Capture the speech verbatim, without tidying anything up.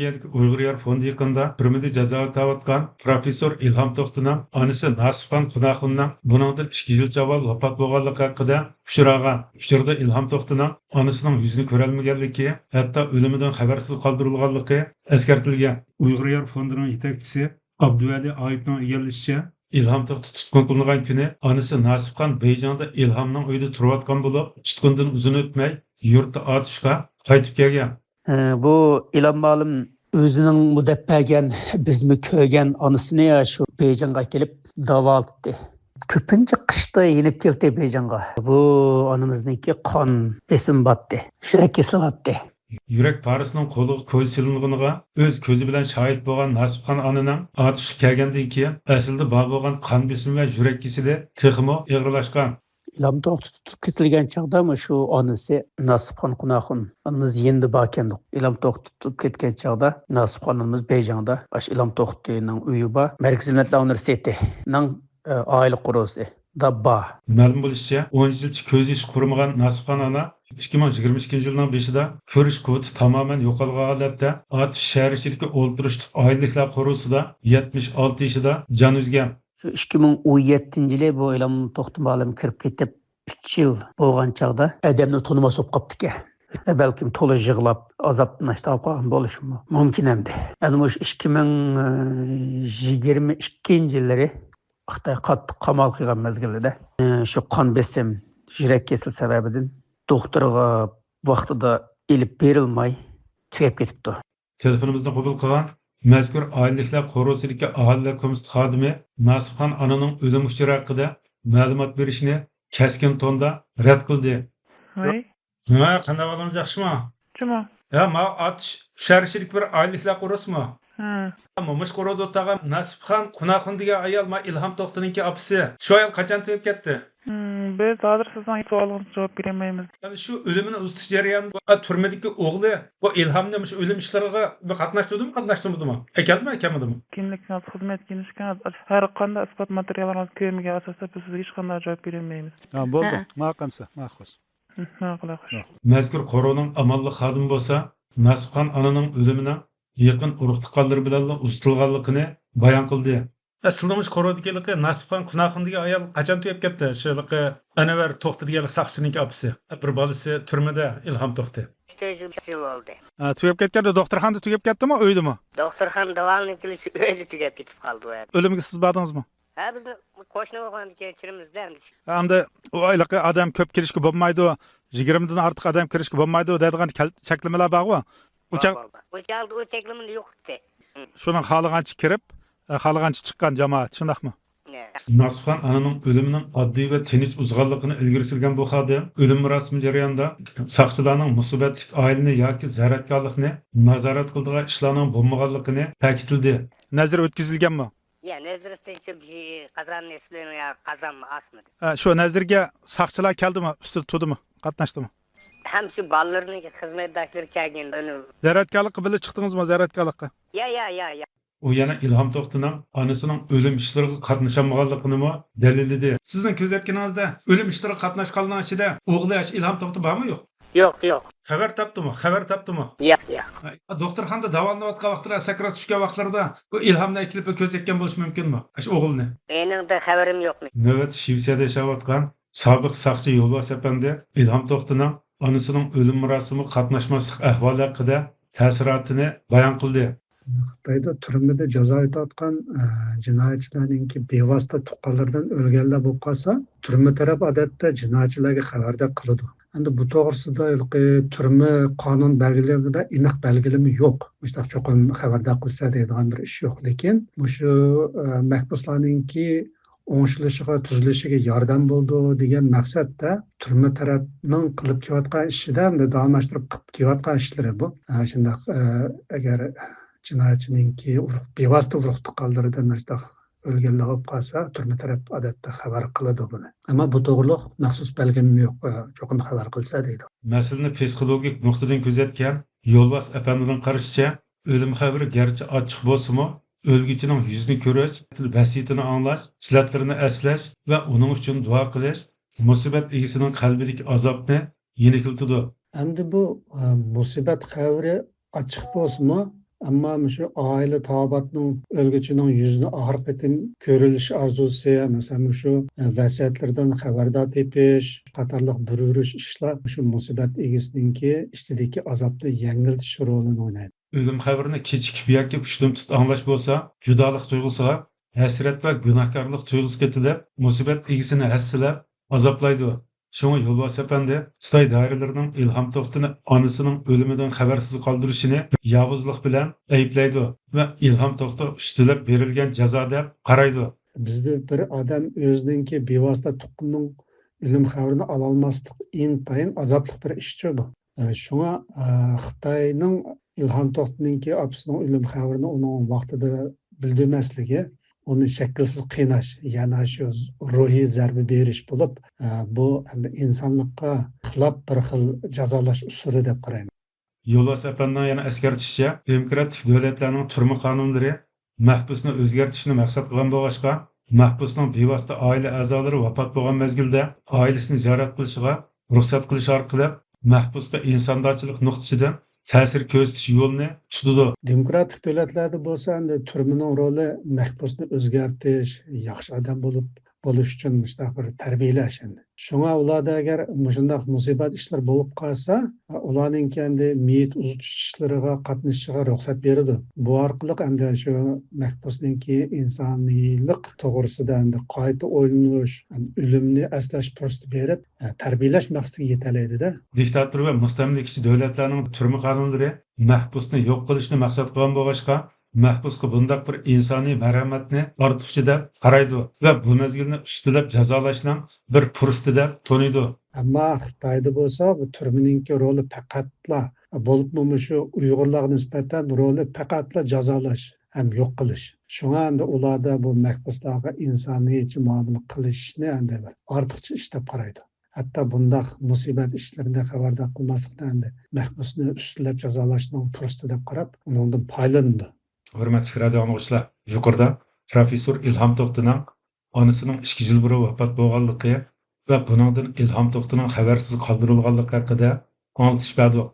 ئۇيغۇر يار فوندى يېقىندا تۈرمىدە جازا ئۆتەۋاتقان پروفېسسور ئىلھام توختىنىڭ ئانىسى ناسىپخان قۇناخۇننىڭ بۇنىڭدىن ئىككى يىلچە ئاۋۋال ۋاپات بولغانلىقى ھەققىدە ئۇچراغان ئۇچۇردا ئىلھام توختىنىڭ ئانىسىنىڭ يۈزىنى كۆرەلمىگەنلىكى، ھەتتا ئۆلۈمىدىن خەۋەرسىز قالدۇرۇلغانلىقى ئەسكەرتىلگەن. ئۇيغۇر يار فوندىنىڭ يېتەكچىسى ئابدۇۋەلى ئايۇپنىڭ ئىگىلىشىچە، ئىلھام توختى تۇتقۇن قىلىنغان كۈنى ئانىسى ناسىپخان بېيجىڭدا ئىلھامنىڭ ئۆيىدە تۇرۇۋاتقان بولۇپ، تۇتقۇندىن ئۇزۇن ئۆتمەي يۇرتتا ئاتۇشقا قايتىپ كەلگەن. ئە، بۇ ئىلھام مۇئەللىم ئۆزىنىڭ مۇدەپ بەرگەن، بىزمۇ كۆرگەن ئانىسىنى شۇ بېيجىڭغا كېلىپ داۋالىتتى. كۆپىنچە قىشتا يېنىپ كەلدى بېيجىڭغا. بۇ ئانىمىزنىڭكى قان بېسىمى بارتتى. يۈرەك كېسىلى بارتتى. يۈرەك پارىسىنىڭ قولىغا كويزا سېلىنغىنىغا ئۆز كۆزى بىلەن شاھىت بولغان ناسىپخان ئانىنىڭ ئاتۇشقا كەلگەندىن كېيىن ئەسلىدە بار بولغان قان بېسىمى ۋە يۈرەك كېسىلى تېخىمۇ ئېغىرلاشقان. ئىلھام توختى تۇتۇپ كېتىلگەن چاغدا مۇشۇ ئانىسى ناسىپخان قۇناخۇن ئانىمىز يېنىدا باركەندۇق. ئىلھام توختى تۇتۇپ كەتكەن چاغدا ناسىپخان ئانىمىز بېيجىڭدا ئاشۇ ئىلھام توختىنىڭ ئۆيى بار، مەركىزىي مىللەتلەر ئۇنىۋېرسىتېتىنىڭ، ئە، ئائىلە قورۇسىدا بار. مەلۇم بولۇشىچە، ئون يىلچە كۆز يېشى قۇرۇمىغان ناسىپخان ئانا ئىككى مىڭ يىگىرمە ئىككىنچى يىلنىڭ بېشىدا كۆرۈش قۇۋۋىتى تامامەن يوقالغان ھالەتتە ئاتۇش شەھىرى ئىچىدىكى ئولتۇرۇشلۇق ئائىلىلىكلەر قورۇسىدا يەتمىش ئالتە يېشىدا جان ئۈزگەن. شۇ ئىككى مىڭ ئون يەتتىنچى يىلى بۇ ئىلھام توختى مۇئەللىم كىرىپ كېتىپ، ئۈچ يىل بولغان چاغدا ئادەمنى تونۇماس بولۇپ قاپتىكەن. بەلكىم تولا يىغلاپ، ئازابتىن ئاشتاپ قالغان بولۇشىمۇ مۇمكىن ئەمدى. ئەنە مۇشۇ ئىككى مىڭ يىگىرمە ئىككىنچى يىللىرى خىتاي قاتتىق قامال قىلغان مەزگىلىدە، شۇ قان بېسىم، يۈرەك كېسىلى سەۋەبىدىن دوختۇرغا ۋاقتىدا ئېلىپ بېرىلماي تۈگەپ كېتىپتۇ. تېلېفونىمىزنى قوبۇل قىلغان مەزكۇر ئائىلىلىكلەر قورۇسىدىكى ئاھالىلەر كومىتېتى خادىمى ناسىپخان ئانىنىڭ ئۆلۈم ئۇچۇرى ھەققىدە مەلۇمات بېرىشنى كەسكىن توندا رەت قىلدى. ۋەي. ھە، قانداق ئەھۋالىڭىز، ياخشىمۇ؟ ياخشىمۇ. ھە، ماۋۇ ئاتۇش شەھەر ئىچىدىكى بىر ئائىلىلىكلەر قورۇسىمۇ؟ ھە. مۇشۇ قورۇدا ئولتۇرغان ناسىپخان قۇناخۇن دېگەن ئايال، ما ئىلھام توختىنىڭكى ئاپىسى. شۇ ئايال قاچان تۈگەپ كەتتى؟ ھىم، بىز ھازىر سىزنىڭ سوئالىڭىزغا جاۋاب بېرەلمەيمىز. يەنى شۇ ئۆلۈمىنى ئۇزىتىش جەريانىدا بۇ تۈرمىدىكى ئوغلى بۇ ئىلھامنى مۇشۇ ئۆلۈم ئىشلىرىغا بىر قاتناشتۇردىمۇ، قاتناشتۇرمىدىمۇ؟ ئەكەلدىمۇ، ئەكەلمىدىمۇ؟ كىملىكىڭىز، خىزمەت كىنىشكىڭىز، ھەر قانداق ئىسپات ماتېرىياللىرىڭىزنى كۆرمىگەن ئاساستا بىز سىزگە ھېچقانداق جاۋاب بېرەلمەيمىز. ھە، بولدى. ھە. ماقۇل ئەمسە، ماقۇل. ھە، ماقۇل، خوش. مەزكۇر قورۇنىڭ ئامانلىق خادىمى بولسا ناسىپخان ئانىنىڭ ئۆلۈمىنىڭ يېقىن ئۇرۇق-تۇغقانلىرى بىلەنلا ئۇزىتىلغانلىقىنى بايان قىلدى. ئە، سىلىنىڭ مۇشۇ قورۇدىكى ھېلىقى ناسىپخان قۇناخۇن دېگەن ئايال قاچان تۈگەپ كەتتى؟ شۇ ھېلىقى ئەنۋەر توختى دېگەن ساقچىنىڭكى ئاپىسى. بىر بالىسى تۈرمىدە، ئىلھام توختى. ئۈچ يىل بولدى. ھە، تۈگەپ كەتكەندە دوختۇرخانىدا تۈگەپ كەتتىمۇ، ئۆيدىمۇ؟ دوختۇرخانا داۋالىنىپ كېلىش ئۆيدە تۈگەپ كېتىپ قالدى ئۇ يەردە. ئۆلۈمگە سىز باردىڭىزمۇ؟ ھە، بىزنىڭ قوشنا بولغاندىكىن چىرىمىزدە ئەمدى. ھە، ئەمدى ئۇ ھېلىقى ئادەم كۆپ كېلىشكە بولمايدۇ، يىگىرمىدىن ئارتۇق ئادەم كىرىشكە بولمايدۇ دەيدىغان كەل-، چەكلىمىلەر بارغۇ. ئۇ بار، چاغ- بار، بار. ئۇ چاغدا ئۇ چەكلىمە يوق ئىدى. شۇنىڭ خالىغانچە كىرىپ، ئە، خالىغانچە چىققان جامائەت، شۇنداقمۇ؟ نە. ناسىپخان ئانىنىڭ ئۆلۈمىنىڭ ئاددىي ۋە تىنچ ئۇزغانلىقىنى ئىلگىرى سۈرگەن بۇ خادىم ئۆلۈم مۇراسىمى جەريانىدا ساقچىلارنىڭ مۇسىبەتلىك ئائىلىنى ياكى زەرەتكارلىقنى نازارەت قىلىدىغان ئىشلارنىڭ بولمىغانلىقىنى تەكىتلىدى. نەزىر ئۆتكۈزۈلگەنمۇ؟ يا، نەزىر ئۆتكۈزۈلگەن، قازان ئېسىلىنى يا قازانمۇ ئاسمىدى. ھە، شۇ نەزىرگە ساقچىلار كەلدىمۇ، ئۈستىدە تۇردىمۇ، قاتناشتىمۇ؟ ھەم شۇ بالىلىرىنىڭ خىزمەتداشلىرى كەلگەن. زەرەتكارلىققا بىللە چىقتىڭىزمۇ، زەرەتكارلىققا؟ يا، يا، يا، يا. ئۇ يەنە ئىلھام توختىنىڭ ئانىسىنىڭ ئۆلۈم ئىشلىرىغا قاتنىشالمىغانلىقىنىمۇ دەلىللىدى. سىزنىڭ كۆزەتكىنىڭىزدە ئۆلۈم ئىشلىرىغا قاتناشقانلارنىڭ ئىچىدە ئوغلى ئاشۇ ئىلھام توختى بارمۇ يوق؟ يوق، يوق. خەۋەر تاپتىمۇ؟ خەۋەر تاپتىمۇ؟ ياق، ياق. دوختۇرخانىدا داۋالىنىۋاتقان ۋاقتىدا، سەكرات چۈشكەن ۋاقىتلىرىدا بۇ ئىلھامنى ئەكېلىپ كۆزەتكەن بولۇشى مۇمكىنمۇ؟ ئاشۇ ئوغلىنى. ئېنىقىدا خەۋىرىم يوق. نۆۋەتتە شىۋېتسىيەدە ياشاۋاتقان سابىق ساقچى يولۋاس ئەپەندى ئىلھام توختىنىڭ ئانىسىنىڭ ئۆلۈم مۇراسىمىغا قاتناشماسلىق ئەھۋالى ھەققىدە تەسىراتىنى بايان قىلدى. خىتايدا تۈرمىدە جازا ئۆتەۋاتقان، ئە، جىنايەتچىلەرنىڭكى بىۋاسىتە تۇغقانلىرىدىن ئۆلگەنلەر بولۇپ قالسا، تۈرمە تەرەپ ئادەتتە جىنايەتچىلەرگە خەۋەردار قىلىدۇ. ئەمدى بۇ توغرىسىدا ھېلىقى تۈرمە قانۇن بەلگىلىمىدە ئېنىق بەلگىلىمە يوق. مۇشۇنداق چوقۇم خەۋەردار قىلسا دەيدىغان بىر ئىش يوق. لېكىن مۇشۇ، ئە، مەھبۇسلارنىڭكى ئوڭشىلىشىغا، تۈزىلىشىگە ياردەم بولىدۇ دېگەن مەقسەتتە تۈرمە تەرەپنىڭ قىلىپ كېلىۋاتقان ئىشىدا ئەمدى داۋاملاشتۇرۇپ قىلىپ كېلىۋاتقان ئىشلىرى بۇ. ئە، شۇنداق، ئە، ئەگەر جىنايەتچىنىڭكى ئۇرۇق، بىۋاسىتە ئۇرۇق تۇغقانلىرىدىن مۇشۇنداق ئۆلگەنلەر بولۇپ قالسا، تۈرمە تەرەپ ئادەتتە خەۋەر قىلىدۇ بۇنى. ئەمما بۇ توغرۇلۇق مەخسۇس بەلگىلىمە يوق، ئە، چوقۇم خەۋەر قىلسا دەيدۇ. مەسىلىنى پسىخولوگىك نۇقتىدىن كۆزەتكەن يولۋاس ئەپەندىنىڭ قارىشىچە، ئۆلۈم خەۋىرى گەرچە ئاچچىق بولسىمۇ، ئۆلگۈچىنىڭ يۈزىنى كۆرۈش، ۋەسىيىتىنى ئاڭلاش، خىسلەتلىرىنى ئەسلەش ۋە ئۇنىڭ ئۈچۈن دۇئا قىلىش مۇسىبەت ئىگىسىنىڭ قەلبىدىكى ئازابنى يېنىكلىتىدۇ. ئەمدى بۇ، ئە، مۇسىبەت خەۋىرى ئاچچىق بولسىمۇ، ئەمما مۇشۇ ئائىلە تاۋابىئاتنىڭ ئۆلگۈچىنىڭ يۈزىنى ئاخىرقى قېتىم كۆرۈۋېلىش ئارزۇسى، مەسىلەن، مۇشۇ، ئە، ۋەسىيەتلىرىدىن خەۋەردار تېپىش قاتارلىق بىر يۈرۈش ئىشلار مۇشۇ مۇسىبەت ئىگىسىنىڭكى ئىچىدىكى ئازابنى يەڭگىللىتىش رولىنى ئوينايدۇ. ئۆلۈم خەۋىرىنى كېچىكىپ ياكى ئۇشتۇمتۇت ئاڭلاش بولسا، جۇدالىق تۇيغۇسىغا، ھەسرەت ۋە گۇناھكارلىق تۇيغۇسى قېتىلىپ، مۇسىبەت ئىگىسىنى ھەسسىلەپ، ئازابلايدۇ. شۇڭا يولۋاس ئەپەندى خىتاي دائىرىلىرىنىڭ ئىلھام توختىنى ئانىسىنىڭ ئۆلۈمىدىن خەۋەرسىز قالدۇرۇشىنى ياۋۇزلۇق بىلەن ئەيىبلەيدۇ ۋە ئىلھام توختى ئۈستىلەپ بېرىلگەن جازا دەپ قارايدۇ. بىزدە بىر ئادەم ئۆزىنىڭكى بىۋاسىتە تۇغقىنىنىڭ ئۆلۈم خەۋىرىنى ئالالماسلىق ئىنتايىن ئازابلىق بىر ئىشچۇ بۇ. ئە، شۇڭا، ئە، خىتاينىڭ ئىلھام توختىنىڭكى ئاپىسىنىڭ ئۆلۈم خەۋىرىنى ئۇنىڭ ۋاقتىدا بىلدۈرمەسلىكى، ئۇنى شەكىلسىز قىيناش، يەنى شۇ روھىي زەربە بېرىش بولۇپ، ئە، بۇ ئەمدى ئىنسانلىققا خىلاپ بىر خىل جازالاش ئۇسۇلى دەپ قارايمەن. يولۋاس ئەپەندىنىڭ يەنە ئەسكەرتىشىچە، دېموكراتىك دۆلەتلەرنىڭ تۈرمە قانۇنلىرى مەھبۇسنى ئۆزگەرتىشنى مەقسەت قىلغان بولغاچقا، مەھبۇسنىڭ بىۋاسىتە ئائىلە ئەزالىرى ۋاپات بولغان مەزگىلدە ئائىلىسىنى زىيارەت قىلىشىغا رۇخسەت قىلىش ئارقىلىق مەھبۇسقا ئىنساندارچىلىق نۇقتىسىدىن تەسىر كۆرسىتىش يولىنى تۇتىدۇ. دېموكراتىك دۆلەتلەردە بولسا ئەمدى تۈرمىنىڭ رولى مەھبۇسنى ئۆزگەرتىش، ياخشى ئادەم بولۇپ بولۇش ئۈچۈن مۇشۇنداق بىر تەربىيەلەش ئەمدى. شۇڭا ئۇلاردا ئەگەر مۇشۇنداق مۇسىبەت ئىشلىرى بولۇپ قالسا، ئۇلارنىڭكى ئەمدى مېيىت ئۇزىتىش ئىشلىرىغا قاتنىشىشىغا رۇخسەت بېرىدۇ. بۇ ئارقىلىق ئەمدى شۇ مەھبۇسنىڭكى ئىنسانىيلىق توغرىسىدا ئەمدى قايتا ئويلىنىش، ئۆلۈمنى ئەسلەش پۇرسىتى بېرىپ، تەربىيەلەش مەقسىتىگە يېتەلەيدۇ-دە. دىكتاتور ۋە مۇستەملىكىچى دۆلەتلەرنىڭ تۈرمە قانۇنلىرى مەھبۇسنى يوق قىلىشنى مەقسەت قىلغان بولغاچقا، مەھبۇسقا بۇنداق بىر ئىنسانىي مەرھەمەتنى ئارتۇقچە دەپ قارايدۇ ۋە بۇ مەزگىلنى ئۈستىلەپ جازالاشنىڭ بىر پۇرسىتى دەپ تونۇيدۇ. ئەمما خىتايدا بولسا بۇ تۈرمىنىڭكى رولى پەقەتلا، بولۇپمۇ مۇشۇ ئۇيغۇرلارغا نىسبەتەن رولى پەقەتلا جازالاش ھەم يوق قىلىش. شۇڭا ئەمدى ئۇلاردا بۇ مەھبۇسلارغا ئىنسانىيچە مۇئامىلە قىلىشنى ئەمدى بىر ئارتۇقچە ئىش دەپ قارايدۇ. ھەتتا بۇنداق مۇسىبەت ئىشلىرىنى خەۋەردار قىلماسلىقنى ئەمدى مەھبۇسنى ئۈستىلەپ جازالاشنىڭ پۇرسىتى دەپ قاراپ، ئۇنىڭدىن پايدىلىنىدۇ. ھۆرمەتلىك رادىئو ئاڭلىغۇچىلار، يۇقىرىدا پروفېسسور ئىلھام توختىنىڭ ئانىسىنىڭ ئىككى يىل بۇرۇن ۋاپات بولغانلىقى ۋە بۇنىڭدىن ئىلھام توختىنىڭ خەۋەرسىز قالدۇرۇلغانلىقى ھەققىدە ئاڭلىتىش بەردۇق.